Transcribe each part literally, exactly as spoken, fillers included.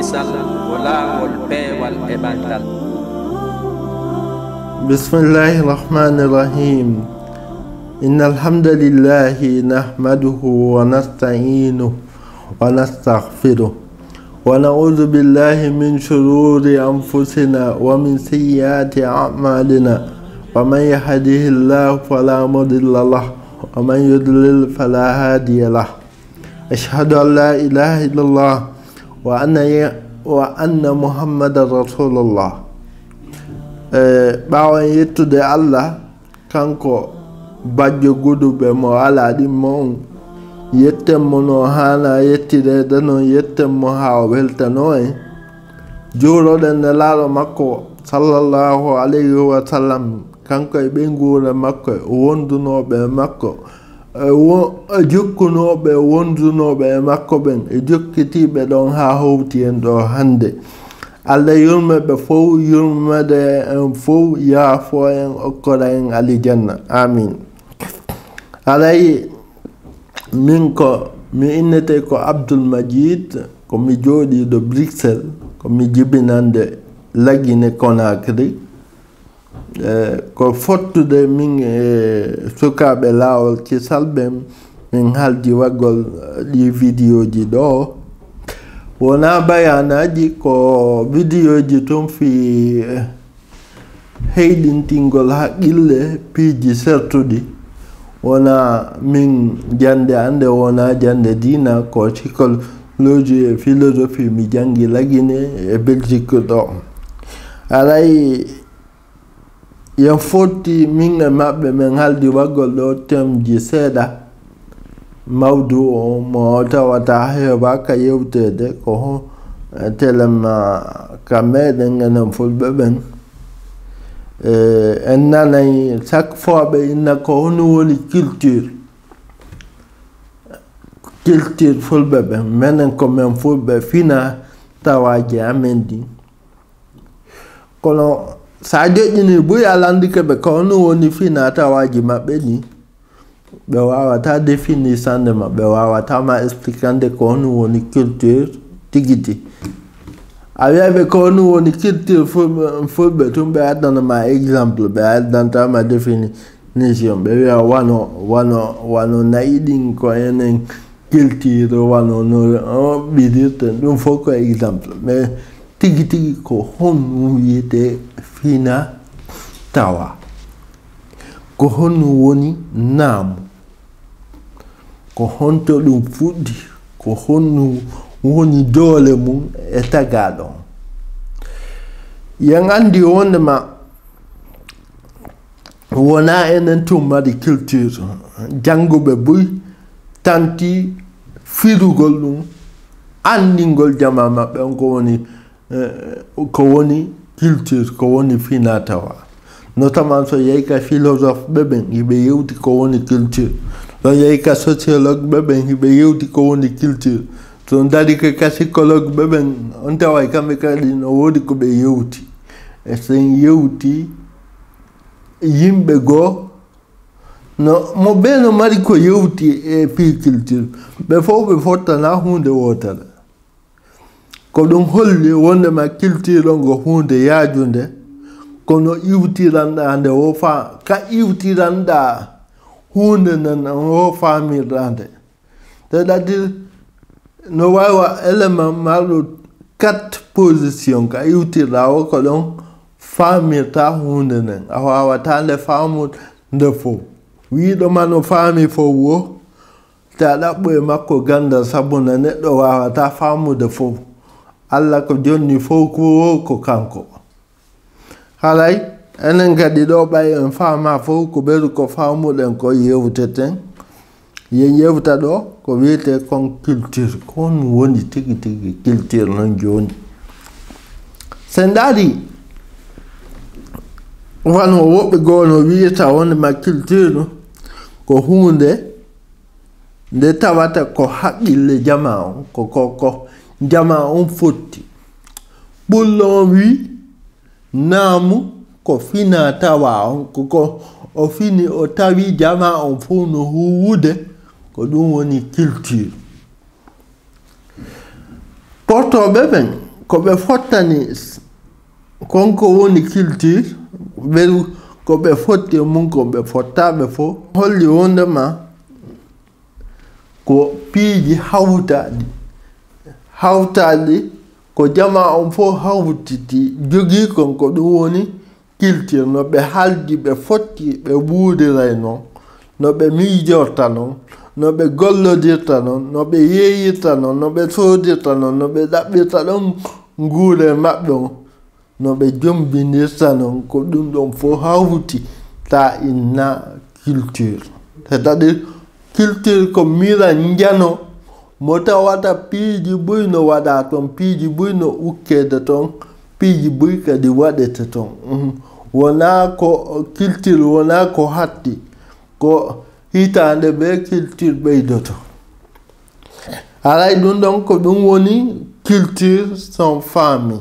Sall ko laawol peewal e ɓantal. بسم الله الرحمن الرحيم. إن الحمد لله نحمده ونستعينه ونستغفره، ونعوذ بالله من شرور أنفسنا ومن سيئات أعمالنا، ومن يهده الله فلا مضل له، ومن يضلل فلا هادي له. أشهد أن لا إله إلا الله، وأن، وأن محمدا رسول الله. E, ɓaawo en yettude Allah, kanko bajjo guduɓe mo alaa ɗimmo on, yetten mo no haana yettireede non, yetten mo haa o weltanoo en. Juuroɗen Nelaaɗo makko, sallallahu alayhi wa sallam, kanko e ɓeynguure makko, e wondunooɓe e makko, e wo-, e jokkunooɓe, e wondunooɓe e makko ɓen, e jokkitiiɓe ɗon haa howti en ɗoo hannde. Allah yurme ɓe fow, yurmede en fow, yaafo en, okkora en alijanna. Amin. Haray min ko, mi innete ko Abdoul Majid, ko mi jooɗiiɗo Bruxelles, ko mi jibinande Lagine Conakry. E, ko fottude min e sukaaɓe Laawol Kisal ɓen, min haldi waggol, eh, ɗi vidéo ji ɗo. Wonaa bayaanaaji, ko vidéo ji tun fii, eh, heyɗintingol haqqille piiji sertuɗi. Wonaa min jannde annde, wonaa jannde diina, ko psychologie e philosophie mi janngi Lagine e Belgique ɗo. Haray yen fotti min e maɓɓe, men haldi waggol ɗo temji seeɗa. Mawdu o mo tawata heewaaka yewteede ko ho-, telema ka meɗen enen Fulɓe ɓen. E, en nanay chaque fois ɓe inna ko honum woni culture. Culture Fulɓe ɓen, menen ko men Fulɓe fina tawaaji amen ɗin. Kono sa joƴƴini buy a landike ɓe ko honum woni fina tawaaji maɓɓe ɗin, ɓe waawata définir sande ma, ɓe waawata ma expliquande ko honum woni culture tigi tigi. A wi'ay ɓe ko honum woni culture Fulɓe, Fulɓe tun ɓe addana ma exemple, ɓe addanta ma définition. Ɓe wi'a wano, wano, wano na'i ɗin ko enen culture, wano no, o, ɓirirten, ɗum fof ko exemple. Mais tigi tigi ko honɗum wiyetee fina tawa? Ko honɗum woni naamu? Ko honto ɗum fuɗɗi? Ko honɗum woni doole mum e tagaaɗo on? Yen anndi wondema wonaa enen tun mari culture. Jannguɓe buy tanti firugol ɗum, anndingol jamaa maɓɓe on ko woni, eh, ko woni culture, ko woni fina tawa. Notamment so yehi ka philosophe ɓe ɓen, hiɓe yewti ko woni culture. So yehi ka sociologue ɓe ɓen, hiɓe yewti ko woni culture. So darike ka psychologue ɓe ɓen, on taway kamɓe kadi no woodi ko ɓe yewti. E sen yewti yimɓe goo, no, mo bee no mari ko yewti e fii culture. Ɓe fof ɓe fottana huunde wootere. Ko ɗum holli wondema culture on ko huunde yaajunde, kono iwtiranɗaa nde wo fa-, ka iwtiranɗaa huunde nden wo faamirɗaa nde. C'est-à-dire, no waawi wa élément marɗo quatre position ka iwtirɗaa o, ko ɗon faamirta huunde nden. A waawataa nde faamude fow. Wiiɗo ma no faami fow wo, ta ɗaɓɓu e makko ganndal, sabu no neɗɗo waawataa faamude fow. Alla ko jonni fow ko wo ko kanko. Haray, enen kadi ɗo ɓay en faamaa fow ko ɓeru ko faamuɗen ko yewteten. Yen yewta ɗo ko wiyetee kon culture. Ko honɗum woni tigi tigi culture non jooni? Sen ndaari, wano woɓɓe goo no wiyata wondema culture ko huunde nde tawata ko haqqille jamaa on, ko, ko, ko jamaa on fotti. Ɓullo on wi, naamu ko fina tawa on, ko, ko o fini o tawi jamaa on fow no huuwude, ko ɗum woni culture. Portooɓe ɓen, Ko ɓe fottani s- kon ko woni culture, ɓe ko ɓe fotti e mum, ko ɓe fottaaɓe fof holli wondema ko piiji hawtaaɗi. Hawtaaɗi ko jamaa on fof hawtiti, jogii kon ko ɗum woni culture, no ɓe haaldi, ɓe fotti, ɓe wuuriray non, no ɓe miijorta non, no ɓe gollodirta non, no ɓe yeeyirta non, no ɓe soodirta non, no ɓe ɗaɓɓirta ɗon nguure maɓɓe on, no ɓe jombinirta non, ko ɗum ɗon fof hawti ta inna culture. C'est-à-dire, culture ko mira njano mo tawata piiji buy no waɗa toon, piiji buy no ukkeede toon, piiji buy kadi waɗete toon. Mhm. Wonaa ko culture, wonaa ko hatti, ko hitaande bee culture ɓeydoto. Haray ɗum ɗon ko ɗum woni culture sans famille.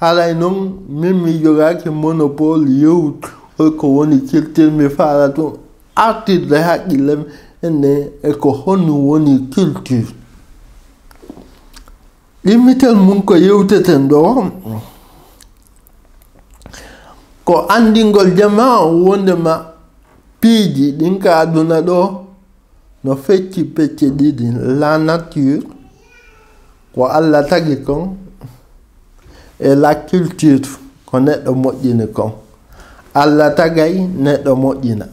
Haray noon, min mi jogaaki monopole yewtol ko woni culture, mi faala tun artirde haqqille men e ko honɗum woni culture. Ɗimmital mum ko yewteten ɗo, ko anndingol jamaa o wondema piiji ɗin ka aduna ɗo no fecci pecce ɗiɗi, la nature, ko Alla tagi kon, e la culture, ko neɗɗo moƴƴini kon. Alla tagay neɗɗo moƴƴina.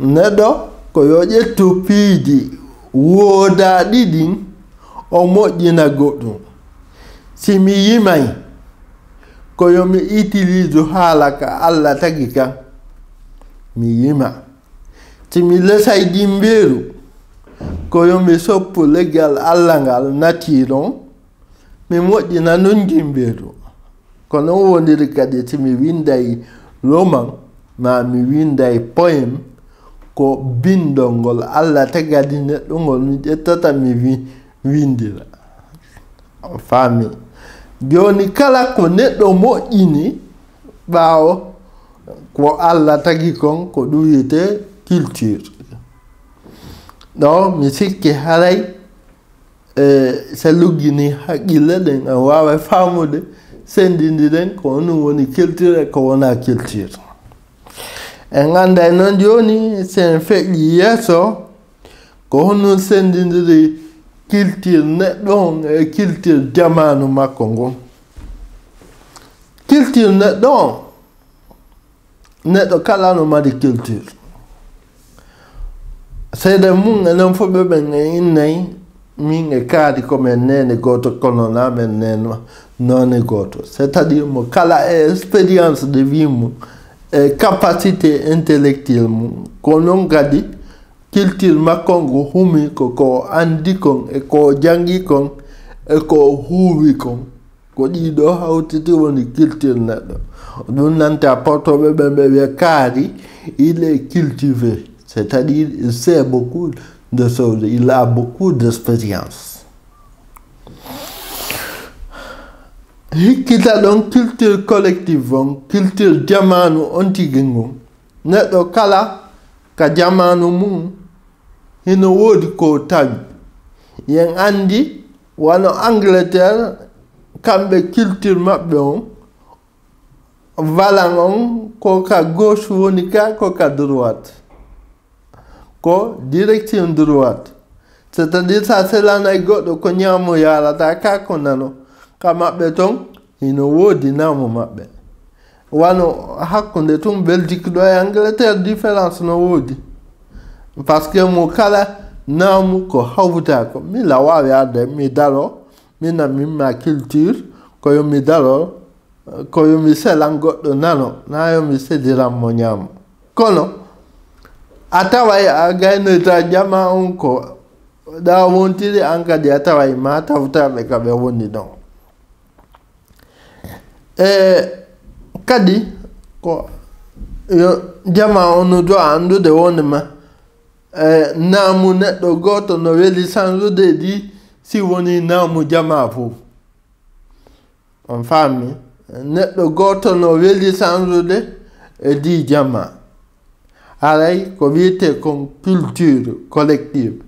Neɗɗo ko yo ƴettu piiji woodaaɗi ɗin, o moƴƴina goɗɗum. Si mi yimay, ko yo mi utilise haala ka Alla tagi kan, mi yima. Si mi lesay jimbeeru, ko yo mi soppu leggal Alla ngal natiiron, mi moƴƴina non jimbeeru. Ko non woniri kadi si mi winday roman, ma mi winday poem, ko bindol ngol Alla tagadi neɗɗo ngol mi ƴettata mi wi-, windira. On faami? Jooni kala ko neɗɗo moƴƴini ɓaawo ko Alla tagi kon, ko ɗum wiyetee culture. Ɗo mi sikki haray, e, so luggini haqqille ɗen, en waaway faamude, senndindiren ko honɗum woni culture e ko wonaa culture. En annday noon jooni, si en feƴƴi yeeso, ko honɗum senndindiri culture neɗɗo on e culture jamaanu makko ngon. Culture neɗɗo on, neɗɗo kala no mari culture. Seede mum, enen fof ɓe ɓen en innay, min e Kaari ko men neene gooto, kono na men neene noone gooto. C'est-à-dire mo kala e expérience de vie mum, e capacité intellectuelle mum. Ko noon kadi culture makko ngo humi ko ko o anndi kon, e ko o janngi kon, e ko o huuwi kon. Ko ɗiɗo hawtiti woni culture neɗɗo. Ɗum nanta portoɓe ɓen ɓe wiya Kaari, il est cultivé. C'est-à-dire, il sait beaucoup de choses, il a beaucoup d'expérience. Hikkita ɗon culture collective on, culture jamaanu on tigi ngon. Neɗɗo kala ka jamaanu mum, hino woodi ko tawi. Yen anndi, wano Angleterre, kamɓe culture maɓɓe on, valan on, ko ka gauche woni ka, ko ka droite. Ko direction droite. C'est-à-dire, sa selanay goɗɗo, ko ñaamo yarata ka, ko nano. Ka maɓɓe ton, hino woodi naamu maɓɓe. Wano hakkunde tun Belgique ɗo e Angleterre, différence no woodi. Parce que mo kala naamu ko hawta ko. Min la waawi arde, mi daro, min na min ma culture, ko yo mi daro, ko yo mi selan goɗɗo nano, na yo mi sediran mo ñaamo. Kono, a taway a gaynoyta jama on ko ɗa wontiri an kadi a taway ma tawtaɓe ka ɓe woni ɗon. E kadi ko yo jama on no do anndude wonde ma, e, naamu neɗɗo gooto no weli sanrude ɗi si woni naamu jama fof. On faami? Neɗɗo gooto no weli sanrude e ɗi jama. Haray ko wiyetee kon culture collective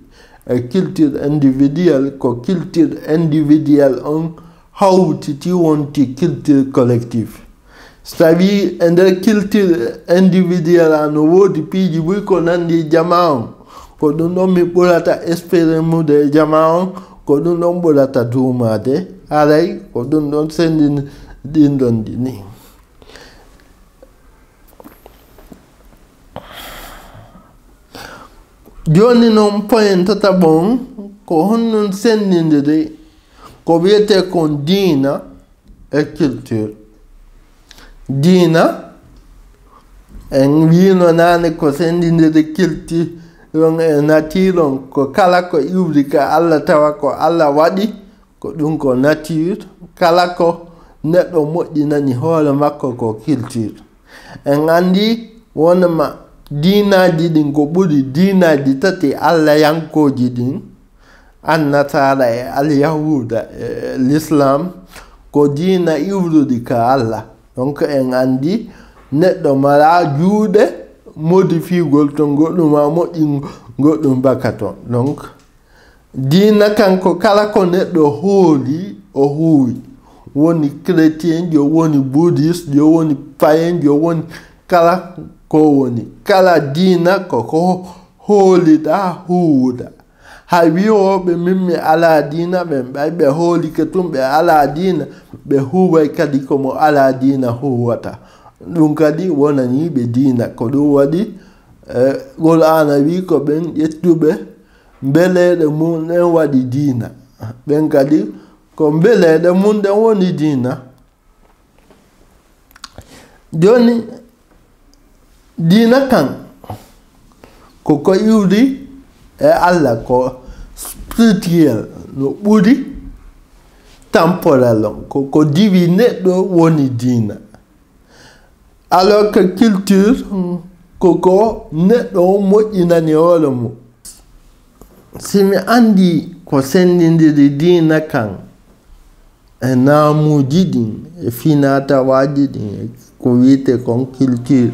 e culture individuelle, ko culture individuelle on hawtiti wonti culture collective. So tawii e nder culture individuel, a no woodi piiji buy ko nanndi e jama on, ko ɗum ɗon mi ɓurata espérer mude e jama on, ko ɗum ɗon ɓurata duumaade, haray ko ɗum ɗon senndinɗinɗon ɗi ni. Jooni noon, poyen tataɓo on, ko honɗum senndindiri ko wiyetee kon diina e culture? Diina, en wiino naane ko senndindiri culture on e nature on, ko kala ko iwri ka Alla tawa ko Alla waɗi, ko ɗum ko nature, kala ko neɗɗo moƴƴinani hoore makko ko culture. En anndi wonma diinaaji ɗin ko ɓuri diinaaji tati allayankooji ɗin, annasaara e alyahuuda e l'islam, ko diina iwruɗi ka Alla. Donc en anndi neɗɗo mara juuɗe modifiegol to goɗɗum ma moƴƴin goɗɗum baka toon. Donc diina kanko kala ko neɗɗo hooli o huuwi. Woni chrétien jo, woni bouddhiste jo, woni païen jo, woni kala ko woni. Kala diina ko ko hooliɗa huuwuɗa. Hay wi'ooɓe min mi alaa diina ɓen, ɓay ɓe hoolike tun ɓe alaa diina, ɓe huuway kadi ko mo alaa diina huuwata. Ɗum kadi wonanii ɓe diina. Ko ɗum waɗi, eh, Qur'aana wi'i ko ɓen ƴettuɓe mbeleeɗe mum ɗen waɗi diina. Ɓen kadi ko mbeleeɗe mum ɗen woni diina. Jooni, diina kan, ko ko iwri e Alla, ko spirituel, no ɓuri temporel on, ko ko diwi neɗɗo woni diina. Alors que culture, ko ko neɗɗo on moƴƴinani hoore mum. Si mi anndi ko senndindiri diina kan e naamuuji ɗin, e finaa-tawaaji ɗin, e ko wi'etee kon culture,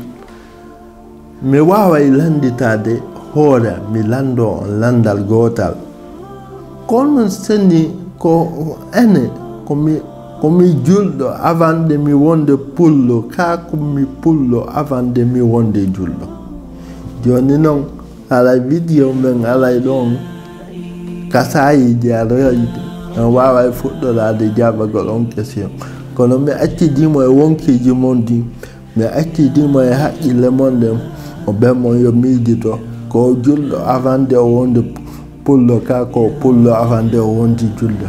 mi waaway lannditaade hoore, mi lanndoo on lanndal gootal. Ko honɗum senndi ko enen, ko mi, ko mi julɗo avant de mi wonde pullo, kaa ko mi pullo avant de mi wonde julɗo? Jooni non, haray video men aray ɗon ka saayiiji aroyde, en waaway fuɗɗoraade jaabagol on question. Kono mi accidii mo e wonkiiji mon ɗin, mi accidii mo e haqqille mon ɗen, mo ɓen mon yo miijito, ko o julɗo avant de o wonde pullo, kaa ko o pullo avant de o wondi julɗo.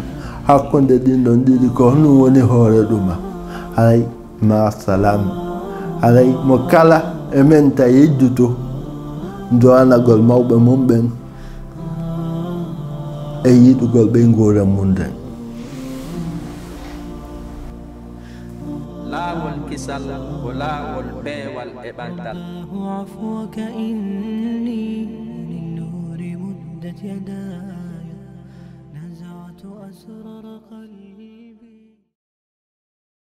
Hakkunde ɗin ɗon ɗiɗi, ko honɗum woni hoore ɗuma? Haray ma salam. Haray mo kala e men ta yejjutu duwanagol mawɓe mum ɓen e yiɗugol ɓeynguure mum nden. Laawol kisal ko laawol peewal e ɓantal.